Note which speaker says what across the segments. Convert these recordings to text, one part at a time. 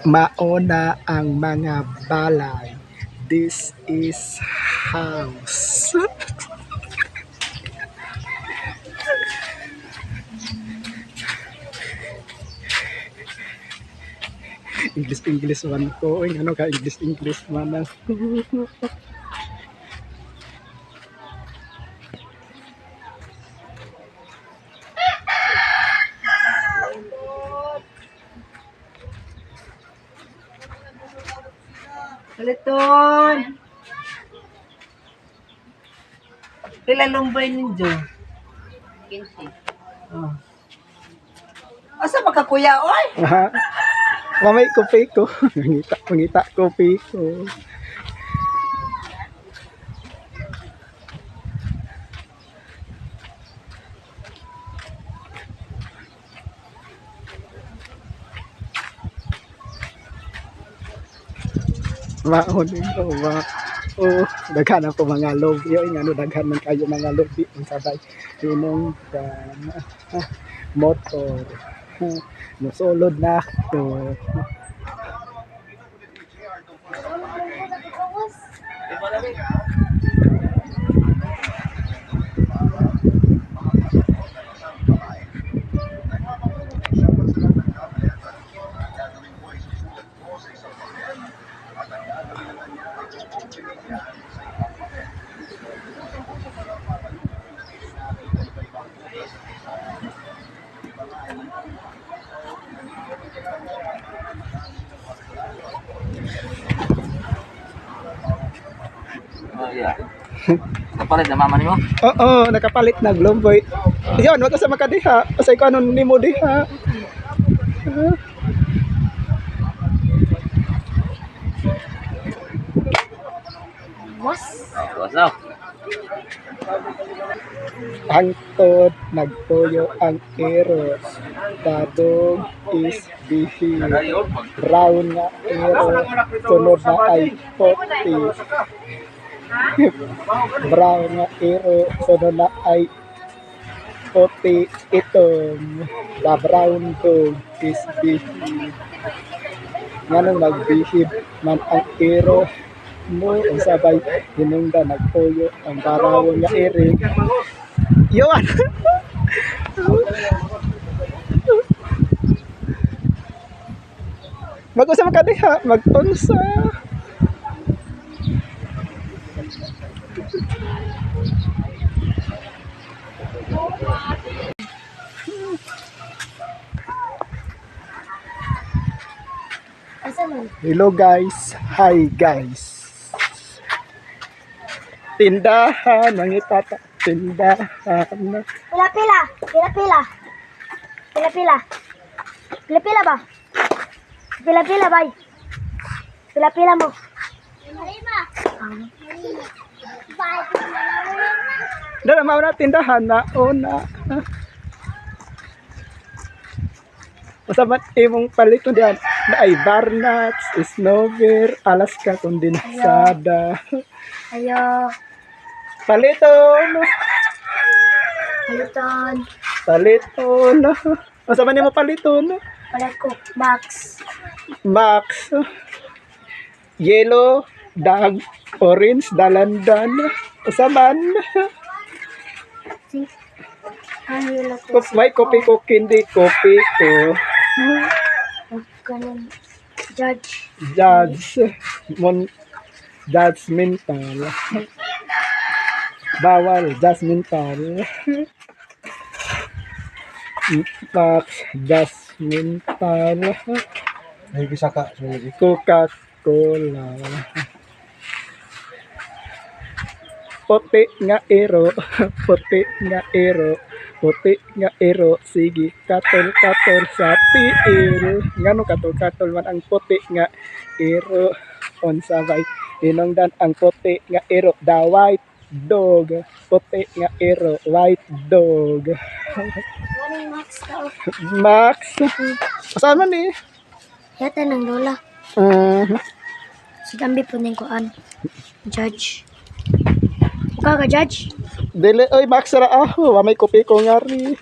Speaker 1: Mauna ang mga balay. This is house. English English man ko. Uy, ano ka English English man ang.
Speaker 2: Paliton! Pila lumbay ninyo?
Speaker 3: 15.
Speaker 2: Oh. Asa ba ka, kuya, oy?
Speaker 1: Aha. Mamay kopi ko. Mangita, mangita kopi ko. Maon ko ba? Oh, daghan ako mga lobby. Oy, ngano daghan man kayo mga lobby ang sabay. Inong motor. Musulod na ako.
Speaker 3: Oh, yeah. Kapalit na mama nimo?
Speaker 1: Oo, nakapalit na glomboy. Yon, wag ka sa makadiha. Pasay ko anon nimo diha. Ah.
Speaker 4: Was?
Speaker 3: What's up?
Speaker 1: Hangtod nagtuyo ang ero. Dadog is bihi. Brown nga ero. Sunod na ay puti. Brown nga ero. Sunod na ay puti itom. The brown dog is bihi. Nganong nagbihib man ang ero mo ang sabay hinungda nagtuyo ang barawon nga ere. Yun. Mag-usa man ka diha, mag-unsa.
Speaker 4: Asa man?
Speaker 1: Hello guys, hi guys. Tindahan, mangitata, tindahan.
Speaker 4: Pila pila. Pila pila. Pila pila. Pila pila ba? Pila pila bay. Pila pila mo.
Speaker 1: Dala mao na tindahan na una. Usa man imong paliton diyan na ay Barnats, Snowbeer, Alaska kondensada.
Speaker 4: Ayo.
Speaker 1: Paliton,
Speaker 4: Paliton.
Speaker 1: paliton. Usa man imo paliton?
Speaker 4: Palit ko. Max.
Speaker 1: Max. Yellow, dag, orange, dalandan. Usa man.
Speaker 4: Ano yung
Speaker 1: May kopi ko, kindi kopi ko.
Speaker 4: Ganun. Judge.
Speaker 1: Judge. Mon, judgmental. Bawal, judgmental. Max, judgmental.
Speaker 5: Ay, bisa ka. Sorry.
Speaker 1: Coca-Cola. Puti nga ero, puti nga ero, puti nga ero, sige, katol-katol sa tiil. Ngano katol-katol man ang puti nga ero? Unsa bay hinungdan ang puti nga ero? The white dog. Puti nga ero, white dog.
Speaker 4: Ano yung Max ka?
Speaker 1: Max, saan man eh?
Speaker 4: Yata ng lola.
Speaker 1: Ah,
Speaker 4: Si Dambi po ning kuan. Judge. Ikaw ka judge?
Speaker 1: Dili oy Max ra ah, wa may kopi ko nga ri.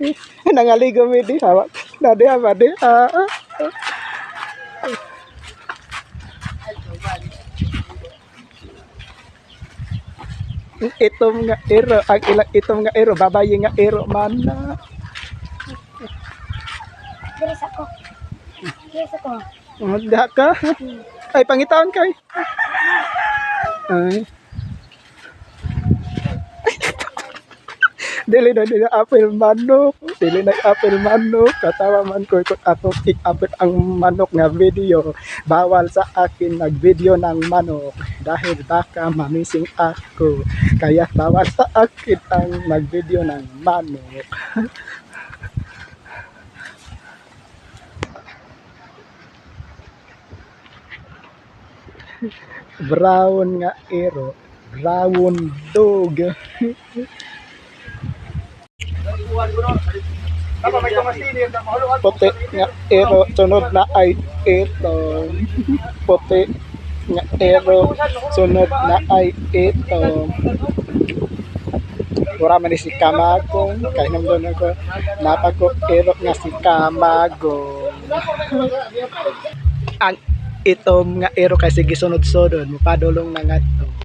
Speaker 1: Nangaligo mi di hawa. Na di ha ba di. Ah, ah. Itom nga ero, ang ilang itom nga ero, babayi nga ero man na.
Speaker 4: Diri sa ko. Diri sa ko.
Speaker 1: Diha ka. Ay, pangitaon kay. Ay. Dili na nila apel manok. Dili na apel manok. Katawa man ko kung ako i-apel ang manok nga video. Bawal sa akin nag-video ng manok dahil baka mamising ako. Kaya bawal sa akin ang mag-video ng manok. Brown nga ero. Brown dog. Puti nga ero, sunod na ay ito. Puti nga ero, sunod na ay ito. Wala man ni si Kamagong, kaya naman doon ako, napako ero nga si Kamagong. Ang itom nga ero kasi gisunod-sunod, mupadulong na nga to.